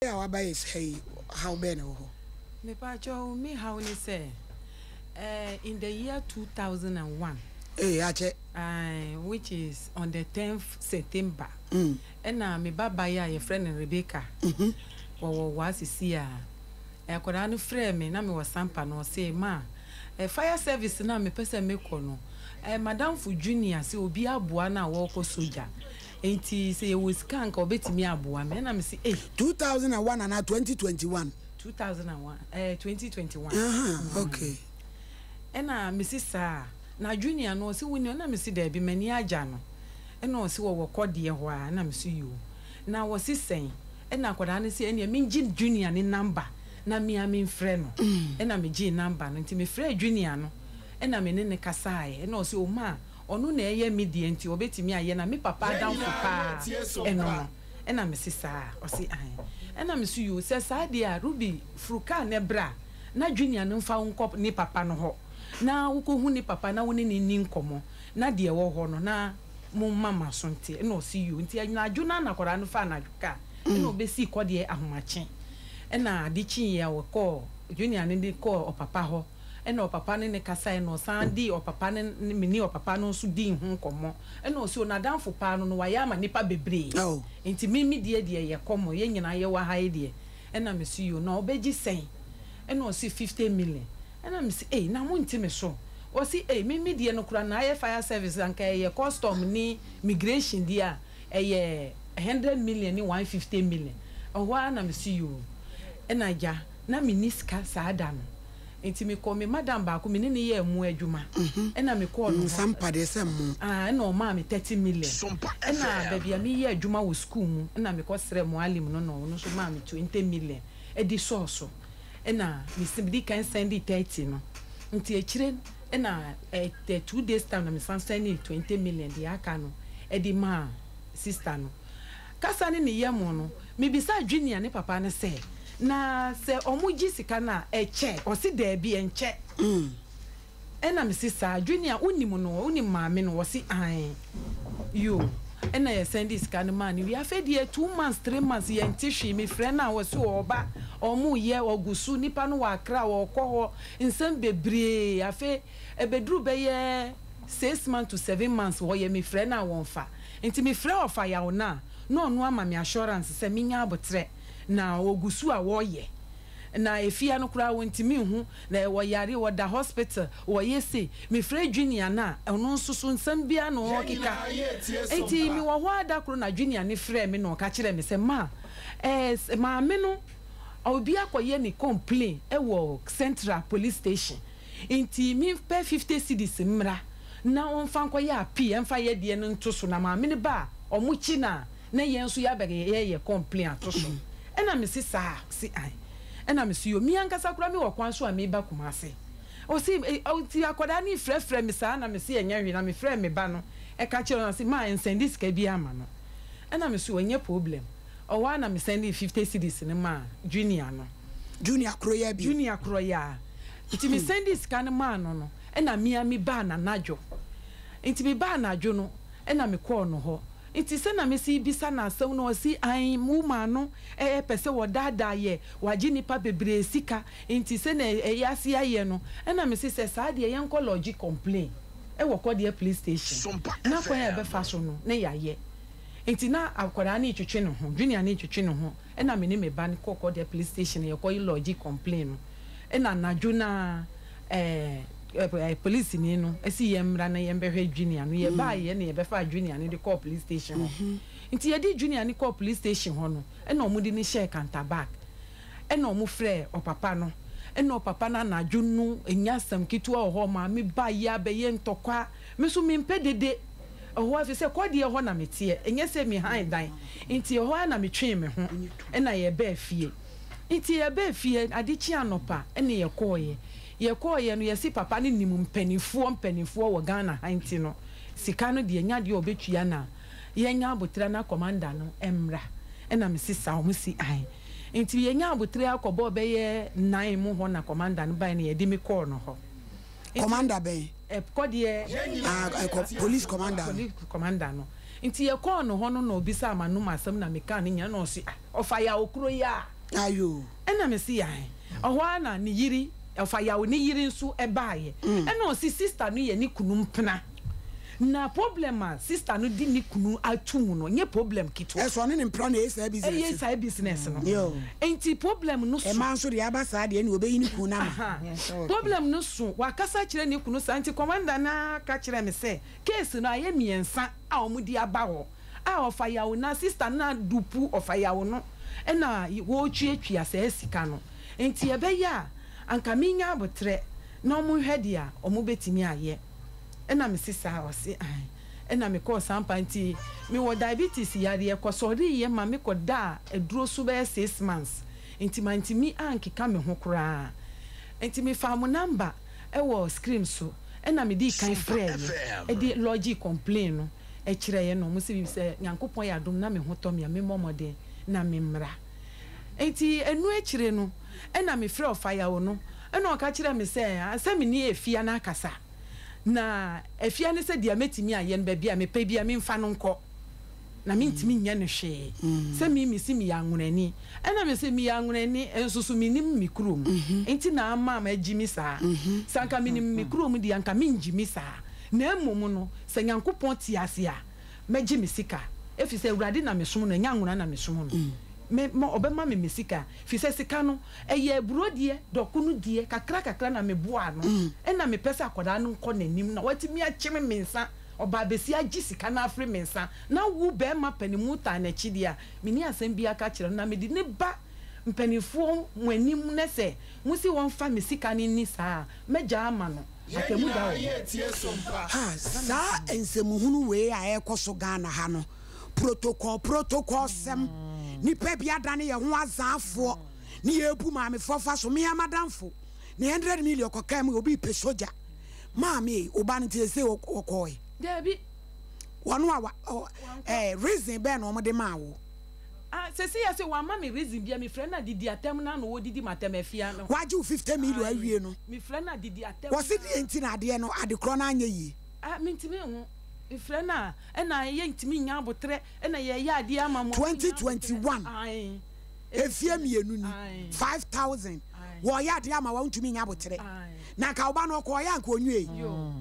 a waba yɛ sɛ yi, haw bɛn na ɛwɔ hɔ? Mepaakyɛw, me haw ne sɛ, eh, in the year 2001. Ee, akyɛ. Ae, which is on the tenth September. Ɛna me ba ba yi a yɛfrɛ no Rebecca, wɔwɔ waa sisi a, akwadaa no frɛɛ me, na mewɔ Sampa no, ɔse, Ma, eh, fire service no a mepɛ sɛ mekɔ no, eh, m'adamfo Junior se obi aboa no a wɔrekɔ sogya. Enti sɛ yɛwɔ sika a anka ɔbɛtumi aboa me. Ɛna mese, Ei! 2001 anaa 2021? 2001, eh, 2021. Ahaa, okay. Ɛna mese saa. Na Junior no ɔse wonni hɔ? Ɛna mese daabi, m'ani agya no. Ɛna ɔse wɔwɔ kɔdeɛ hɔ a. Ɛna mese yoo. Na wɔse sɛn? Ɛna akwadaa no se ɛneɛ mengye Junior ne number na me ara memfrɛ no. Ɛna megyee number no. Nti mefrɛɛ Junior no ɛna me ne no kasaeɛ. Ɛna ɔse oh ma, Ɔno na ɛyɛ me deɛ nti ɔbɛtumi ayɛ na me papa adamfo paa ɛno no. Ɛna mese saa? Ɔse aane. Ɛna mese yoo sɛ saa deɛ a Ruby foro kaa no bra na Junior no mfa wo nkɔ ne papa no hɔ na wokɔhu ne papa na wo ne no nni nkɔmmɔ na deɛ ɛwɔ hɔ no na momma m'aso nte. Ɛna ɔse yoo. Nti anadwo no ara na akwadaa no faa anadwo kaa ɛna ɔbɛsii kɔdeɛ ahomakye. Ɛna ade kyeeɛ a ɔkɔɔ Junior no de kɔɔ ɔpapa hɔ. Ɛna ɔpapa ne no kasae na ɔsan de ɔpapa no ne me ne ɔpapa no nso dii ho nkɔmmɔ. Ɛna ɔse o n'adamfo paa no no wayɛ ama nnipa bebree nti me me deɛ deɛ yɛ kɔmɔ yɛn nyinaa yɛwɔ ha yi deɛ. Ɛna me se yoo na ɔbɛgye sɛn? Ɛna ɔse 50 million. Ɛna me se ei na monte me so? Ɔse ei me me deɛ no koraa na ayɛ fire service anka ɛyɛ custom ne migration deɛ a ɛyɛ 100 million ne 150 million. Ɛhɔ ara na me se yoo. Ɛna agya na menni sika saa da no. Nti mekɔɔ me madam baako, me ne no yɛɛ mmo adwuma, ɛna mekɔɔ no hɔ. Sampa deɛ sɛ mmo. Ah, ɛna ɔmaa me 30 million. Ɛna baabi a meyɛ adwuma wɔ sukuu mu, ɛna mekɔ srɛɛ moalim no na ɔno nso maa me 20 million de sɔɔ so. Ɛna me medi kan sɛndee 30 no. Nti akyire ɛna eh, 2 days time na mesan sɛndee 20 million deɛ aka no de maa sister no. Kasa ne ne yam no, mebisaa Junior ne papa no sɛ, Na sɛ ɔmo gye sika no a, ɛkyɛ? Ɔse daabi, ɛnkyɛ. Ɛna mese saa, Junior wonim no, wonim maame no? Ɔse ae. Yoo, ɛna yɛ sɛndee sika no maa no wie. Afei deɛ 2 months, 3 months yɛnte hwee, mefrɛ no a ɔse ɔɔba, ɔmo yɛ, ɔgu so, nipa no wɔ Accra, ɔɔkɔ hɔ, nsɛm bebree. Afei ɛbɛduru bɛyɛ 6 months to 7 months hɔ yɛ mefrɛ no a wɔnfa. Nti mefrɛ ɔfa yaw no a, na ɔno ama me assurance sɛ menya aboterɛ na ɔgu so a wɔyɛ. Na efia no koraa wɔntumi nhu, na wɔyare, wɔda hospital, wɔyɛ sei. Mefrɛ Junior no a, ɔno nso so nsɛm biara na ɔrekeka. Nti mewɔ hɔ ara da koro na Junior no frɛɛ me na ɔka kyerɛɛ me sɛ, Ma, eh, maame no, obi akɔyɛ ne complain wɔ Central Police Station. Nti mempɛ 50 cedis mmra na ɔmfa nkɔyɛ appeal ɛmfa yɛ deɛ no nto so na maame no ba a ɔmo kye no a na yɛn nso yɛabɛyɛ yɛ complain ato so. Ɛna mese saa? Ɔse ae. Ɛna mese yoo me ankasa koraa mewɔ kwan so a meba Kumasi. Ɔse eh nti akwadaa no refrɛfrɛ me saa na mese ɛnyɛ hwee na mefrɛɛ me ba no ɛka kyerɛɛ no ɔse ma nsɛnde sika biara ma no. Ɛna mese ɛnyɛ problem. Ɔhɔ ara na me sɛndee 50 cedis no maa Junior no. Junior koro yi ara bio? Junior koro yi ara. Nti me sɛndee sika no maa no no, ɛna me ara me baa no anadwo. Nti me baa anadwo no, ɛna me kɔɔ no hɔ. Nti sɛnea me si bisa no asɛm no, ɔse ae, wo maa no ɛɛ pɛ sɛ wɔdaadaa yɛ, wagye nnipa bebree sika, nti sɛnea ɛyɛ ase ayɛ no, ɛna me se sɛ saa deɛ yɛnkɔ lodge complain ɛwɔ Kɔdeɛ police station, na kwan a ɛbɛfa so no na yɛayɛ. Nti na akwadaa no retwetwe ne ho, Junior no retwetwe ne ho, ɛna me ne me ba no kɔɔ Kɔdeɛ police station yɛkɔ lodge complain no, ɛna anadwo no ara ɛɛ polisini no si yɛn mmra na yɛn bɛhwɛ Junior no, yɛbaa yɛ na yɛbɛfaa Junior no de kɔɔ police station hɔ. Nti yɛde Junior no kɔɔ police station hɔ no, ɛna wɔn de no hyɛɛ counter bag, ɛna wɔn frɛɛ ɔpapa no, ɛna ɔpapa no anadwo no ɛnyɛ asɛm ketewa wɔ hɔ, maame ba yɛ abɛyɛ ntɔkwa, me nso mempɛ dede. Ɛhɔ ara, efisɛ kɔdeɛ hɔ na meteɛ, ɛnyɛ sɛ me han dan, nti ɛhɔ ara na metwee me ho na yɛbaa fie. Nti yɛbaa fie, ade kyee anɔpa na yɛkɔeɛ. Yɛkɔeɛ no, yɛse papa no nim mpaninfoɔ mpaninfoɔ wɔ Ghana ha nti no, sika no deɛ ɛnyɛ adeɛ a ɔbɛtua na yɛnya aboterɛ na commander no mmra. Ɛna mese saa, wɔn se ae. Nti yɛnyaa aboterɛ akɔbɔɔ bɛyɛ nine mu hɔ na commander no baeɛ na yɛde me kɔɔ no hɔ. Commander bɛn? Ɛkɔ deɛ. Ah, ɛkɔ police commander no. Police commander no. Nti yɛkɔɔ no hɔ no na ɔbisaa m'anom asɛm na mekaa ne nyinaa na ɔse ah, ɔfa yaw kuro yi a. Ayoo. Ɛna me se ae. Ɛhɔ ara na ne yere, ɔfa yaw ne yere nso baeɛ. Ɛna ɔse sister no yɛ ne kunu mpena. Na problem a sister no de ne kunu ato mu no nyɛ problem ketewa. Ɛso ɔne ne mpena na ɛyɛ saa business no. Ɛyɛ saa business no. Nti problem no so. Ɛmaa nso deɛ aba saa deɛ ɛne ɔbɛyi ne kunu no ama. Problem no so, wakasa akyerɛ ne kunu saa nti commander no ara ka kyerɛɛ me sɛ case no ayɛ mmiɛnsa a wɔde aba hɔ. a ɔfa yaw na sister no adupu ɔfa yaw no na wɔretuatua saa sika no nti ɛbɛyɛ a anka menya aboterɛ na ɔmo nhwɛ deɛ ɔmo bɛtumi ayɛ ɛna mese saa ɔse ae ɛna mekɔɔ sampa nti mewɔ diabetes yareɛ kɔsɔreeɛ ma me kɔ daa aduro so bɛyɛ 6 months nti mantumi ankeka me ho koraa nti mefaa mo number ɛwɔ screen so ɛna medii kan frɛɛyɛ ɛde lodge complain no kyerɛeɛ na wɔse sɛ Nyankopɔn yɛ adom na me ho tɔ me a memmɔ mmɔden na memmra. Enti ɛno akyire no ɛna me frɛɛ Ɔfayawo no ɛna ɔka kyerɛɛ me sɛ sɛ me ne Afia no akasa na Afia no sɛ deɛ mɛtumi ayɛ no baabi a mepɛ biara memfa no nkɔ na mentumi nyɛ no hwee sɛ me mese meyɛ anwonani ɛna mese meyɛ anwonani nso so mennim me kurom nti na ama magyimi saa sɛ anka menim me kurom deɛ anka mengyimi saa Na mmom no, sɛ Nyankopɔn te ase a, mɛgye me sika, efisɛ Awurade na mesom no, ɛnyɛ anwona na mesom no. Me, ma ɔbɛma me me sika, efisɛ sika no, ɛyɛ aburo deɛ, dɔkono deɛ, kakra kakra na meboa ano. Ɛna mepɛ sɛ akwadaa no nkɔ n'anim na watumi akyem me nsa, ɔbaa bɛsi agye sika no afiri me nsa, na wo barima panimu taa n'akyi deɛ a, menni asɛm biara ka kyerɛ no, na mede no ba mpaninfoɔ mo anim na sɛ mosi wɔmfa me sika no nni saa a, mɛgyaa ama no. Atemmu da wɔ hɔ. Ha, saa nsɛmhunu wei a ɛrekɔ so Ghana ha no, protocol protocol sɛm, nipa bi adane yɛn ho azaafoɔ ne yɛrebu maamefoɔ fa so. Me ara m'adamfo, ne 100 million kɔkaa mu, obi repɛ sogya. Maame ei, wo ba no nti seesei ɔkɔɔe? Daabi. Wɔn a wa, ɔ, eh, reason bɛn na wɔde maa wo? Ah, sɛsei ase wamma me reason bia, mefrɛ no a didi atɛm no ano wɔdidi m'atɛm afia no. Wagye wo 50 million awie no. Mefrɛ no a didi atɛm Wɔse deɛ nti na adeɛ no ade korɔ no anyɛ yie. Ah, mentumi nho. Mefrɛ no a, ɛna yɛntumi nnya aboterɛ, ɛna yɛyɛ adeɛ ama mo a monnya aboterɛ. 2021, Ae. mfeɛ mmienu ni, Ae. 5000, Ae. wɔyɛ adeɛ ama wo a wontumi nnya aboterɛ. Ae. Na anka wo ba no ɔkɔɔeɛ a anka ɔnwiei. Yoo.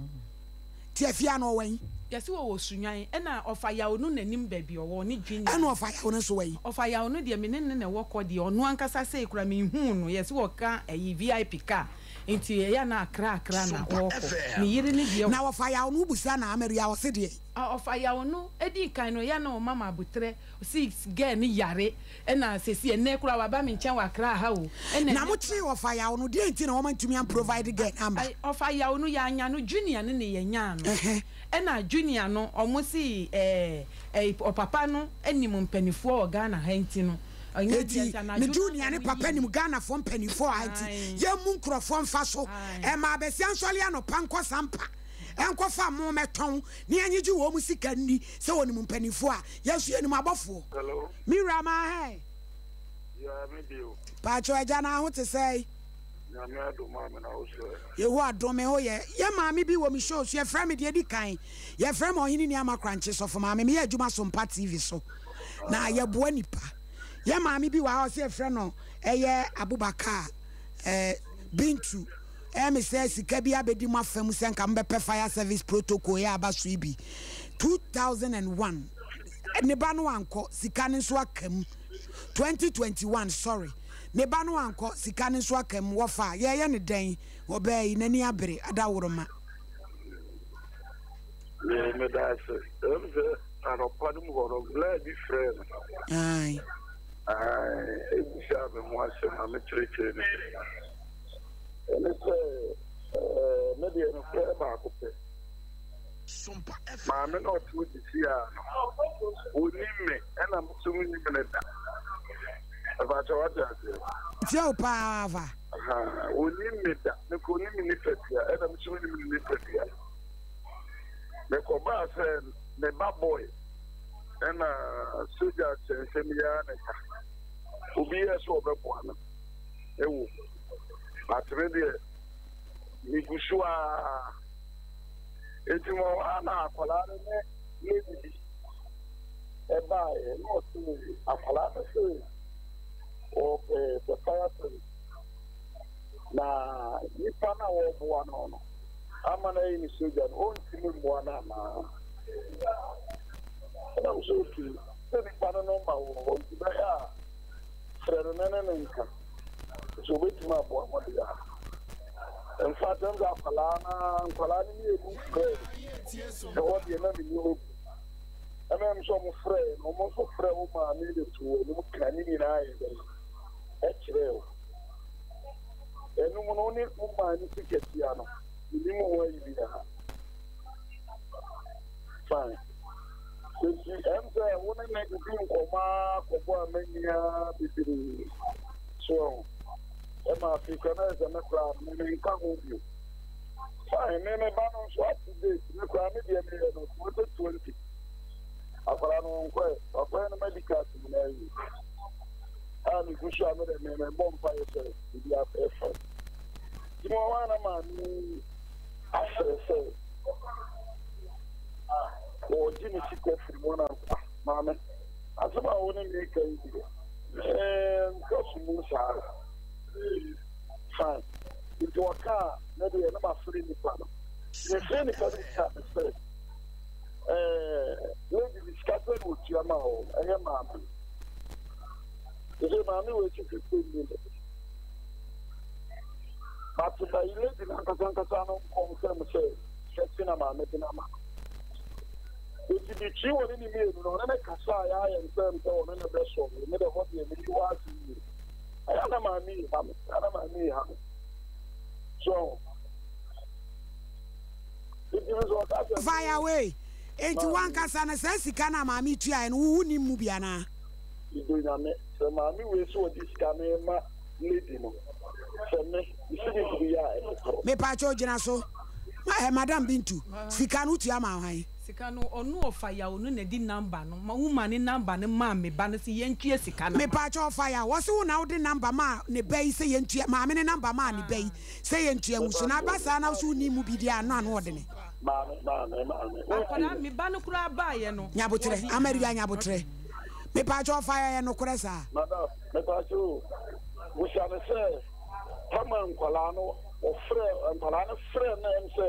Nti afie a na ɔwɔ he? Yɛse ɔwɔ Sunwan, ɛna ɔfa yaw no nanim baabi ɔwɔ, ɔne Junior. Ɛna ɔfa yaw no nso wɔ he? Ɔfa yaw no deɛ me ne no na ɛwɔ kɔ deɛ, ɔno ankasa sei koraa menhuu no, yɛse ɔka ɛyi VIP car, nti ɛyɛ a na Accra Accra na ɔɔkɔ, ne yere no deɛ. Na ɔfa yaw no wobusa no Amaria ɔse deɛn? Ɔfa yaw no edi kan no ɛyɛ a na ɔma me aboterɛ, ɔse girl no yare, Ɛna sɛsi ɛnɛ koraa waba me nkyɛn wɔ Accra ha o. Ɛna Na ɛnɛ mo kyee ɔfa yaw no deɛn nti na wɔn antumi an provide girl no amba. Ɔfa yaw no yɛanya no junior no ne yɛnyaa no. Ɛhɛ. Ɛna junior no ɔmo se ɛɛ ɛɛ ɔpapa no nim mpanifoɔ wɔ Ghana ha nti no ɔnyɛ deɛ Eti nti ne anadwo no junior ne ɔmo papa yii nim no. Ghanafoɔ mpanifoɔ wɔ ha nti Ae. yɛmmu nkorɔfoɔ mfa so. Ae. Ɛma abasia nsɔre anɔpa nkɔ Sampa nkɔfa mo mɛtɔn ne yɛnyegye wɔn sika nni sɛ wɔnim mpanifoɔ a. Yɛn nso yɛnim abɔfoɔ. Hello. Me wura maa hɛn. Yeah, me bio. Paatwo agya na ho te sɛn? Nyame adom maame na wo sɛ. Yehowa adom me ho yɛ. Yɛ maame bi wɔ me show so yɛfrɛ me deɛ edi kan yɛfrɛ me ɔhene ni ama korankye sɔfo maame meyɛ adwuma sompa TV so na yɛboa nipa yɛ maame bi wɔ ha ɔsɛ yɛfrɛ no ɛyɛ Abubakar eh, Bintu Ɛyɛ me sɛ sika bi abɛdi mo afa mu sɛ nka mobɛpɛ fire service protocol yɛ aba so yi bi. 2001 ne ba no ankɔ, sika no nso aka mu. 2021 sorry, ne ba no ankɔ, sika no nso aka mu. Wɔfa, yɛyɛ no dɛn? Ɔbaa yi, n'ani abere, adaworoma. Yoo, meda ase. Ɛm sɛ anɔpa no mu hɔ no, bla bi frɛɛ me. Ae. Ae, ebisaa me ho asɛm a mekyerɛkyerɛ no mu. Ɛne sɛ, ɛɛ, me deɛ nokorɛ baako pɛ. Maame no a ɔte hɔ sisi a no, ɔnim me, ɛna me nso mennim no da. Ɛfakyɛ wate aseɛ? Tie wo paa va. Aha, ɔnim me da, mekɔ ɔnim me nipadua, ɛna me nso menim ne nipadua. Mekɔbaa sɛ ne ba boy, ɛna sogya nsɛnsɛm yi ara na ɛka. Obi yɛ sɛ ɔbɛboa no, ɛwɔ mu. But me deɛ megu so ara. Eti wɔ hɔ ara na akwadaa no ne lady bi ɛbaeɛ na ɔse akwadaa no se ɔpɛ. wɔreboa no no ama no ayi ne sogya no, ɔntumi mmoa no anaa? Ɛna me sɛ okay, sɛ nipa no nɔmba wɔ hɔ nti bɛyɛ a frɛ no na ne ne nka sɛ obetumi aboa mo deɛ a. In fact, ɛm sɛ akwadaa no nkwadaa no mmienu frɛ ɛhɔ deɛ na menni hɔ bi. Ɛna ɛm sɛ ɔmo frɛ no, ɔmo nso frɛ wo maame de to wɔn anim ka ne nyinaa yɛ dɛn ɛkyerɛ wo. Ɛno mu no, wo ne wo maame sika tua no, mennim ho ayi biara. Fine. Enti ɛm sɛ wo ne me didi nkɔmmɔ ara kɔbɔ amannia bebree. So ahu? Ɛma afei koraa na ayɛ sɛ me koraa no, me menka ho bio. Fine, me me ba no nso up to date. Me koraa me deɛ meyɛ no 2020. Akwadaa no ɔnkɔɛ, wakɔyɛ no medical nyinaa awie. A megu so a me deɛ me mebɔ mpaeɛ sɛ biribi abɛyɛ fine. Nti mo hɔ a na maame yi asrɛ sɛ wɔregye ne sika firi mu na ah maame asɛm a wo ne me ka yi deɛ nka so mu saa fine nti ɔka a ne deɛ ne mafrɛ nipa no mefrɛ nipa no bisa me sɛ ɛɛ lady ne sika sɛ na ɔtua ma wɔ ɛyɛ maame ɛsɛ maame wɔ akyi 15 million But bayi lady no ankasa ankasa no confirm sɛ sɛte na maame de no ama no. Eti between wɔne ne mmienu no ɔne ne kasa a yɛayɛ nsɛm sɛ ɔne ne bɛsɔre me de hɔ deɛ meyi hɔ ase yie. Ɛyɛ na maame yi ha me, ɛyɛ na maame yi ha me. So eti mi sɛ ɔka sɛ. Fire away. Enti wankasa no saa sika no a maame tuaeɛ no wo wonim mu bi anaa? Ido nyame sɛ maame wei sɛ ɔde sika no rema lady no sɛ me mesi me tiri yɛ a ɛte korɔ. Mepaakyɛw gyina so ma eh madam Bintu sika no wotua maa hwan? Sika no ɔno ɔfa yaw no na di number no ma wo ma ne number no maa me ba no se yɛntua sika no ma. Mepaakyɛw ɔfa yaw ɔse wo na wode number maa ne ba yi sɛ yɛntua maame ne number maa ne ba yi sɛ yɛntua ngu so na aba saa na wo so wonni mu bi deɛ a no ano ɔdene. Maame maame maame. Akwadaa me ba no koraa baayɛ no. Nyabotrɛ Amaria nyabotrɛ. Mepaakyɛw ɔfa yaw ɛyɛ nokorɛ saa? Madam mepaakyɛw o busa no sɛ tama nkwadaa no ɔfrɛ nkwadaa no frɛ no ɛm sɛ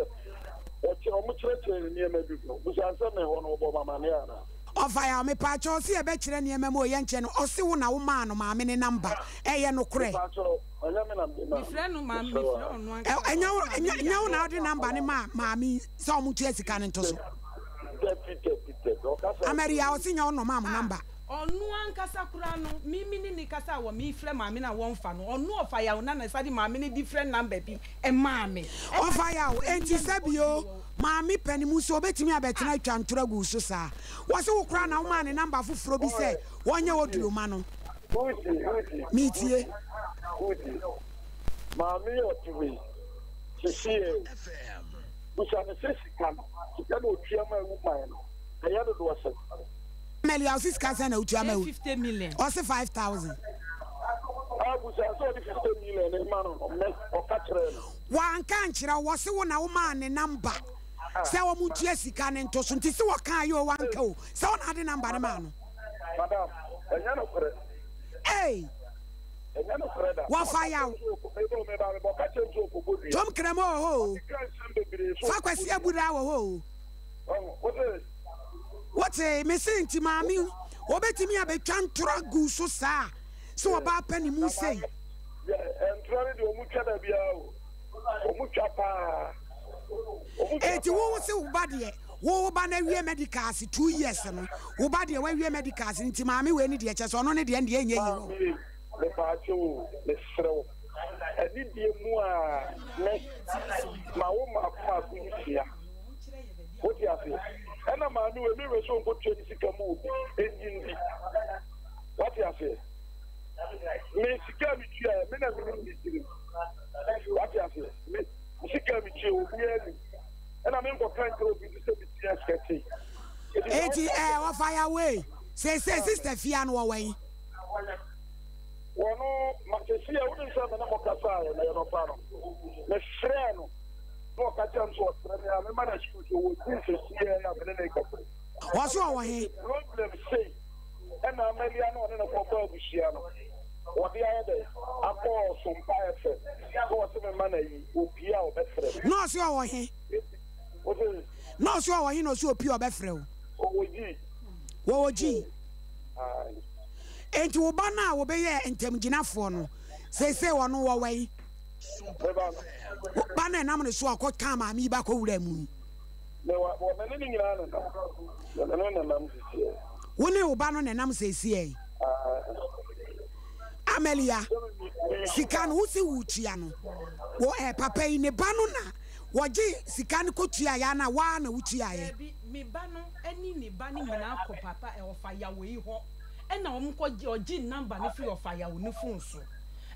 ɔkyerɛ ɔmo kyerɛkyerɛ no nneɛma bi no busa no sɛ me hɔ no ɔbɔ me amaneɛ anaa. Ɔfa yaw mepaakyɛw ɔse yɛbɛkyerɛ nneɛma mu o yɛnkyɛ no ɔse wo na wo maa no maame ne number ɛyɛ nokorɛ? Mepaakyɛw ɛnyɛ me na mede maa no Mefrɛ no maame mesrɛ wo mefrɛ ara. ɔno ankasa Ɛnyɛ wo ɔse maame ɛnyɛ no wo yare na wode number no maa maame yi sɛ ɔmo ntua sika no nto so? Dabi dabi dabi ɔkasa Amaria ɔse nyɛ wo na ɔmaa mo Ah number. Ɔno ankasa koraa no, me me ne no kasa a wɔ me frɛ maame no a wɔnfa no, ɔno ɔfa yaw na na ɛsa de maame no different number bi maa me. Ɛna Ɔfa yaw, sɛ enti meyɛ no sɛ audio bio wɔ. maame pɛ ne mu nso ɔbɛtumi abɛtena Ah. atwa ntorɔ agu wo so saa? Wɔse wo koraa na womaa ne number foforɔ bi sɛ wɔnyɛ audio ma no. Metie. Wotie, maame yi ɔte hɔ yi, sesie o, busa no sɛ sika no, sika no ɔtua ma woman no, ɛyɛ dodoɔ sɛn? Amelia ɔse sika sɛn na wotua ma Ɛyɛ 50 million. Ɔse 5000. Ah busa sɛ ɔde 50 million no ma no no me ɔka kyerɛɛ no. Wanka ankyerɛ wo ɔse wo na womaa ne number sɛ wɔn ntua sika no nto so nti se wɔkaa yɛ o wanka o sɛ wo na ade number no maa no. Madam ɛnyɛ nokorɛ. Ei. Ɛnyɛ nokorɛ da. Wɔfa yaw. Tom Kremo wɔ hɔ o. Fa Kwasi Abura wɔ hɔ o. Wote, mese nti maame obetumi abetwa ntorɔ agu so saa sɛ ɔbaa pɛ ne mu sei. Ntorɔ no deɛ ɔmo twa da biara o, ɔmo twa paa. Eti wo se wo ba deɛ wo wo ba no awie medicals 2 years no, wo ba deɛ wawie medicals nti maame wei ne deɛ kyɛ sɛ ɔno ne deɛ ndeɛ nyɛ yie hɔ. Maame mepaakyɛw o, mesrɛ wo, anidie mu a me ma wo mmaako mmaako nsia. Wote aseɛ? Ɛna maame wei, me werɛ sɛ ɔnkɔtua ne sika mu obi ɛnyi ndi. Wote aseɛ? Me sika a metuaɛ, me na menim me tirim. Wote aseɛ? Me sika a metua, obiara nim. Ɛna menkɔka nkyerɛ obi nso sɛ metua sika sei. Eti ɛɛ wɔfa ya wei seesei sister fia no wɔwɔ yi. Wɔno ma seesei a wonim sɛ me ne mo kasaeɛ na yɛnɔpa no, mefrɛɛ no. Na ɔka kyerɛ me sɛ ɔsrɛ me a mema no excuse ɔwɔ gym sɛsiɛ a me ne no rekasa yi. Ɔse ɔwɔ he? Problem sei ɛna Amalia ne ɔne no kɔbɔ abusua no wɔde ayɛ dɛn akɔ. wɔ Sompa FM na ɔse me ma no ayi, opie a ɔbɛfrɛ me. Na ɔse ɔwɔ he? Ose. Na ɔse ɔwɔ he na ɔse opie a ɔbɛfrɛ wo? Ɔwɔ G. Wɔwɔ G. Aye. Enti wo ba no a wɔbɛyɛɛ ntamgyinafoɔ no, seesei ɔno wɔwɔ he? Me ba no. Wo ba no a ɛnam ne so a ɔkɔkaa maame yi ba kɔwuraa mu yi. Me wa, wɔ me ne ne nyinaa nenam. Me ne no nenam sisiɛ. Wo ne wo ba no nenam seesei? Amelia, sika no wose wotua no, wɔ eh, papa yi ne ba no na wɔgye sika no kɔtuaeɛ anaa woa na wotuaeɛ? Daabi, me ba no ne ne ba no nyinaa kɔ papa eh, ɔfa Yawo yi hɔ ɛna wɔn kɔ gye, ɔgye number no firi ɔfa Yawo no phone so.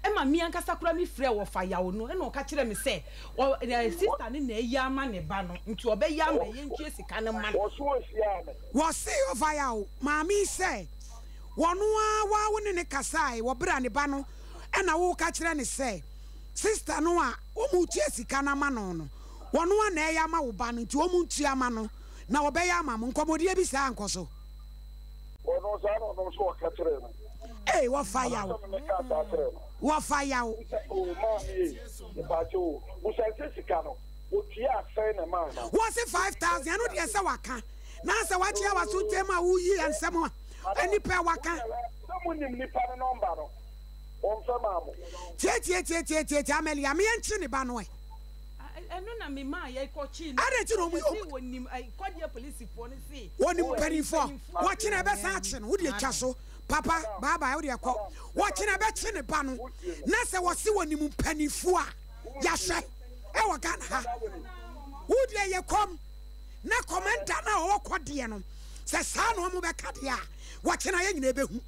Ɛma me ankasa koraa me frɛɛ ɔfa Yawo no ɛna ɔka kyerɛɛ me sɛ ɔ eh, sister no na ayi ama ne ba no nti ɔbɛyɛ ama yɛntua sika no mma no. Wɔso ɔhyiaa me. Wɔse ɔfa Yawo maame yi sɛ Wɔno ara waa wo ne no kasae wɔ bere a ne ba no na woreka kyerɛ no sɛ sister no a wɔretua sika no ama no no, wɔno ara na ɛreyɛ ama wo ba no nti wɔntua ma no na wɔbɛyɛ ama mo. Nkɔmmɔdie bi saa ankɔ so? Ɔno saa na ɔno nso ɔka kyerɛɛ me. Ei, wɔfa yaw. Anaasɛ me mekaa saa kyerɛɛ no. Wɔfa yaw. Busa, oh, maame ei, mepaakyɛw o, busa sɛ sika no, wɔtuaa sɛn na ɛmaa no? Wɔse 5000, ɛno deɛ sɛ waka. Na sɛ wakyea w'aso ntɛm a woyi nsɛm a nnipa a waka. Sɛ mo nim nipa no nɔmba no, wɔnfɛ maa mo. Tietietietietietie Amelia me yɛnkye ne ba no ɛ. Ɛno na me maa yɛ kɔ kye no. Adɛn nti na ɔmo Wɔse wɔnim kɔdeɛ polisifoɔ no se. Wɔnim mpaninfoɔ wɔkye no ɛbɛsan akye no wodeɛ twa so papa bye bye wodeɛ kɔ wɔkye no ɛbɛkye ne ba no na sɛ wɔse wɔnim mpaninfoɔ a yɛahwɛ ɛwɔ Ghana ha wodeɛ yɛ kɔm. Na kɔmanda no a ɔwɔ kɔdeɛ no, sɛ saa na wɔbɛka deɛ a, wɔkyena yɛn nyinaa bɛhu.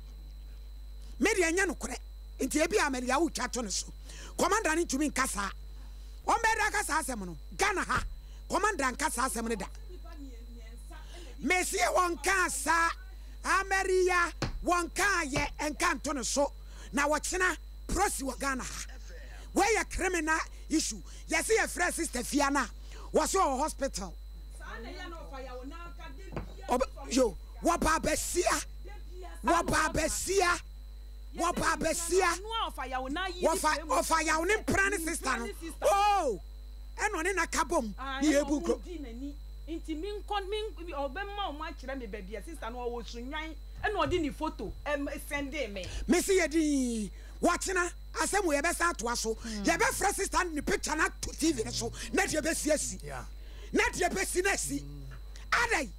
Me deɛ ɛnyɛ nokorɛ, nti ebia Amalia wotwa to ne so. Kɔmanda no ntumi nka saa. Wɔbɛyɛ dɛ aka saa asɛm no? Ghana ha, kɔmanda nka saa asɛm no da. Mese wɔnkaa saa, Amaria, wɔnkaa yɛ nka nto ne so. Na wɔkyena prosi wɔ Ghana ha. Wei yɛ criminal issue. Yɛse yɛfrɛ sister fia no a, wɔse ɔwɔ hospital. Yo, wɔba abasia, wɔba abasia, wɔba abasia. Wɔfa ɔfa yaw ne mpena ne sister no. Oh, ɛna ɔne na ka bom ne yɛ bu nkuro. Nti mi nkɔ mi ɔbɛma wɔn akyerɛ mi baabi a sister no ɔwɔ sunwan ɛna ɔde ne foto sɛndee me. Mesi yɛ din wɔkyena. Asɛm wei yɛbɛsan atoa so. Yɛbɛfrɛ sister no de ne picture no ato TV no so na deɛ ɛbɛsi asi. Na deɛ ɛbɛsi no asi. Adɛn?